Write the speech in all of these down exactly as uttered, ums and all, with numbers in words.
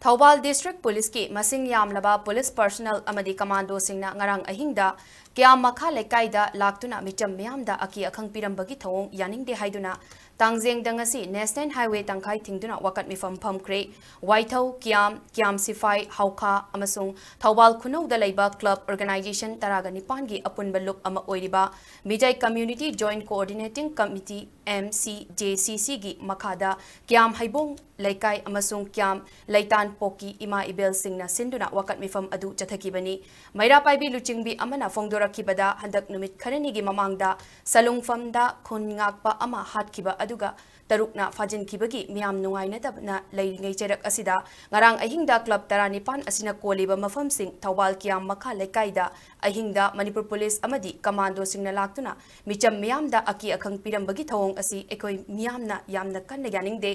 Thoubal District Policeꯀꯤ ꯃꯁꯤꯡ ꯌꯥꯝꯂꯕ police personnel ꯑꯃꯗꯤ commandoꯁꯤꯡꯅ ꯉꯔꯥꯡ ꯑꯍꯤꯡꯗ ꯀꯤꯌꯥꯝ ꯃꯈꯥ ꯂꯩꯀꯥꯏꯗ ꯂꯥꯛꯇꯨꯅ ꯃꯤꯆꯝ ꯃꯤꯌꯥꯝꯗ ꯑꯀꯤ ꯑꯈꯪ ꯄꯤꯔꯝꯕꯒꯤ ꯊꯧꯑꯣꯡ ꯌꯥꯅꯤꯡꯗꯦ ꯍꯥꯏꯗꯨꯅ ꯇꯥꯡꯖꯦꯡꯗ ꯉꯁꯤ National Highway ꯇꯪꯈꯥꯏ ꯊꯤꯡꯗꯨꯅ ꯋꯥꯀꯠ ꯃꯤꯐꯝ ꯐꯝꯈ꯭ꯔꯦ꯫ ꯋꯥꯏꯊꯧ, ꯀꯤꯌꯥꯝ, ꯀꯤꯌꯥꯝ ꯁꯤꯐꯥꯏ, ꯍꯥꯎꯈꯥ ꯑꯃꯁꯨꯡ ꯊꯧꯕꯥꯜ ꯈꯨꯅꯧꯗ ꯂꯩꯕ club organization ꯇꯔꯥꯒ ꯅꯤꯄꯥꯟꯒꯤ ꯑꯄꯨꯟꯕ ꯂꯨꯞ ꯑꯃ ꯑꯣꯏꯔꯤꯕ ꯃꯤꯖꯩ Community Joint Coordinating Committee, M C J C Cꯒꯤ ꯃꯈꯥꯗ ꯀꯤꯌꯥꯝ ꯍꯩꯕꯣꯡ ꯂꯩꯀꯥꯏ ꯑꯃꯁꯨꯡ ꯀꯤꯌꯥꯝ ꯂꯩꯇꯥꯟꯄꯣꯛꯀꯤ ꯏꯃꯥ ꯏꯕꯦꯜꯁꯤꯡꯅ ꯁꯤꯟꯗꯨꯅ ꯋꯥꯀꯠ ꯃꯤꯐꯝ ꯑꯗꯨ ꯆꯠꯊꯈꯤꯕꯅꯤ꯫ ꯃꯩꯔꯥ ꯄꯥꯏꯕꯤ ꯂꯨꯆꯤꯡꯕꯤ ꯑꯃꯅ ꯐꯣꯡꯗꯣꯔꯛꯈꯤꯕꯗ, ꯍꯟꯗꯛ ꯅꯨꯃꯤꯠ ꯈꯔꯅꯤꯒꯤ ꯃꯃꯥꯡꯗ ꯁꯂꯨꯡꯐꯝꯗ ꯈꯨꯟ ꯉꯥꯛꯄ ꯑꯃ ꯍꯥꯠꯈꯤꯕ ꯑꯗꯨꯒ ꯇꯔꯨꯛꯅ ꯐꯥꯖꯤꯟꯈꯤꯕꯒꯤ ꯃꯤꯌꯥꯝ ꯅꯨꯡꯉꯥꯏꯅꯗꯕꯅ ꯂꯩꯔꯤꯉꯩ ꯆꯩꯔꯛ ꯑꯁꯤꯗ ꯉꯔꯥꯡ ꯑꯍꯤꯡꯗ club ꯇꯔꯥꯅꯤꯄꯥꯟ ꯑꯁꯤꯅ ꯀꯣꯜꯂꯤꯕ ꯃꯐꯝꯁꯤꯡ ꯊꯧꯕꯥꯜ ꯀꯤꯌꯥꯝ ꯃꯈꯥ ꯂꯩꯀꯥꯏꯗ ꯑꯍꯤꯡꯗ ꯃꯅꯤꯄꯨꯔ police ꯑꯃꯗꯤ commandoꯁꯤꯡꯅ ꯂꯥꯛꯇꯨꯅ ꯃꯤꯆꯝ ꯃꯤꯌꯥꯝꯗ ꯑꯀꯤ ꯑꯈꯪ ꯄꯤꯔꯝꯕꯒꯤ ꯊꯧꯑꯣꯡ ꯑꯁꯤ ꯑꯩꯈꯣꯏ ꯃꯤꯌꯥꯝꯅ ꯌꯥꯝꯅ ꯀꯟꯅ ꯌꯥꯅꯤꯡꯗꯦ꯫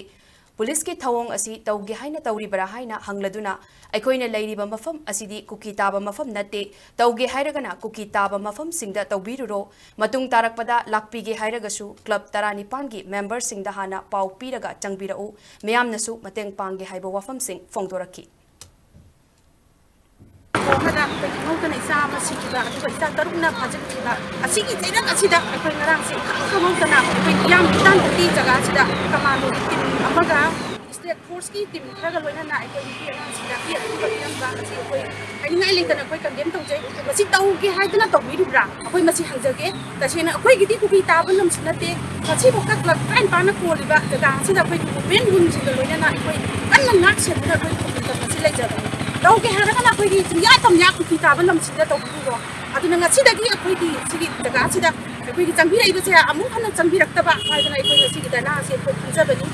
Policeꯀꯤ ꯊꯧꯑꯣꯡ ꯑꯁꯤ ꯇꯧꯒꯦ ꯍꯥꯏꯅ ꯇꯧꯔꯤꯕꯔꯥ ꯍꯥꯏꯅ ꯍꯪꯂꯗꯨꯅ, ꯑꯩꯈꯣꯏꯅ ꯂꯩꯔꯤꯕ ꯃꯐꯝ ꯑꯁꯤꯗꯤ ꯀꯨꯀꯤ ꯇꯥꯕ ꯃꯐꯝ ꯅꯠꯇꯦ, ꯇꯧꯒꯦ ꯍꯥꯏꯔꯒꯅ ꯀꯨꯀꯤ ꯇꯥꯕ ꯃꯐꯝꯁꯤꯡꯗ ꯇꯧꯕꯤꯔꯨꯔꯣ, ꯃꯇꯨꯡ ꯇꯥꯔꯛꯄꯗ ꯂꯥꯛꯄꯤꯒꯦ ꯍꯥꯏꯔꯒꯁꯨ club ꯇꯔꯥꯅꯤꯄꯥꯟꯒꯤ memberꯁꯤꯡꯗ ꯍꯥꯟꯅ ꯄꯥꯎ ꯄꯤꯔꯒ ꯆꯪꯕꯤꯔꯛꯎ, ꯃꯤꯌꯥꯝꯅꯁꯨ ꯃꯇꯦꯡ ꯄꯥꯡꯒꯦ ꯍꯥꯏꯕ ꯋꯥꯐꯝꯁꯤꯡ ꯐꯣꯡꯗꯣꯔꯛꯈꯤ꯫ ꯑꯃꯗ ꯑꯩꯈꯣꯏ ꯈꯪꯍꯧꯗꯅ ꯏꯆꯥ ꯑꯃ ꯁꯤꯈꯤꯕ, ꯑꯗꯨꯒ ꯏꯆꯥ ꯇꯔꯨꯛꯅ ꯐꯥꯖꯤꯟꯈꯤꯕ, ꯑꯁꯤꯒꯤ ꯆꯩꯔꯛ ꯑꯁꯤꯗ ꯑꯩꯈꯣꯏ ꯉꯔꯥꯡꯁꯦ ꯏꯈꯪ ꯈꯪꯍꯧꯗꯅ ꯑꯩꯈꯣꯏ ꯀꯤꯌꯥꯝ ꯂꯩꯇꯥꯟꯄꯣꯛꯀꯤ ꯖꯒꯥꯁꯤꯗ commandoꯒꯤ team ꯑꯃꯒ state forceꯀꯤ team ꯈꯔꯒ ꯂꯣꯏꯅꯅ ꯑꯩꯈꯣꯏ ꯅꯨꯄꯤ ꯑꯉꯥꯡꯁꯤꯡꯗ ꯑꯀꯤ ꯑꯈꯪꯕ ꯄꯤꯔꯝꯕ ꯑꯁꯤ ꯑꯩꯈꯣꯏ ꯍꯥꯏꯅꯤꯡꯉꯥꯏ ꯂꯩꯇꯅ ꯑꯩꯈꯣꯏ condemn ꯇꯧꯖꯩ꯫ ꯃꯁꯤ ꯇꯧꯒꯦ ꯍꯥꯏꯗꯅ ꯇꯧꯕꯤꯔꯤꯕ꯭ꯔꯥ? ꯑꯩꯈꯣꯏ ꯃꯁꯤ ꯍꯪꯖꯒꯦ꯫ ꯇꯁꯦꯡꯅ ꯑꯩꯈꯣꯏꯒꯤꯗꯤ ꯀꯨꯀꯤ ꯇꯥꯕ ꯂꯝꯁꯨ ꯅꯠꯇꯦ꯫ ꯉꯁꯤꯐꯥꯎꯗ club ꯇꯔꯥꯅꯤꯄꯥꯟꯅ ꯀꯣꯜꯂꯤꯕ ꯖꯒꯥ ꯑꯁꯤꯗ ꯑꯩꯈꯣꯏ movement roomꯁꯤꯡꯒ ꯂꯣꯏꯅꯅ ꯑꯩꯈꯣꯏ ꯀꯟꯅ ꯉꯥꯛ ꯁꯦꯟꯗꯨꯅ ꯑꯩꯈꯣꯏ ꯈꯨꯟꯗ ꯃꯁꯤ ꯂꯩꯖꯕꯅꯤ꯫ ꯇꯧꯒꯦ ꯍꯥꯏꯔꯒꯅ ꯑꯩꯈꯣꯏꯒꯤ ꯆꯤꯡꯌꯥ ꯇꯝꯌꯥ ꯀꯨꯀꯤ ꯇꯥꯕ ꯂꯝꯁꯤꯡꯗ ꯇꯧꯕꯤꯔꯣ꯫ ꯑꯗꯨꯅ ꯉꯁꯤꯗꯒꯤ ꯑꯩꯈꯣꯏꯒꯤ ꯁꯤꯒꯤ ꯖꯒꯥꯁꯤꯗ ꯑꯩꯈꯣꯏꯒꯤ ꯆꯪꯕꯤꯔꯛꯏꯕꯁꯦ ꯑꯃꯨꯛ ꯍꯟꯅ ꯆꯪꯕꯤꯔꯛꯇꯕ ꯍꯥꯏꯗꯅ ꯑꯩꯈꯣꯏ ꯉꯁꯤꯒꯤ ꯙꯔꯅꯥ ꯑꯁꯤ ꯑꯩꯈꯣꯏ ꯈꯟꯖꯕꯅꯤ꯫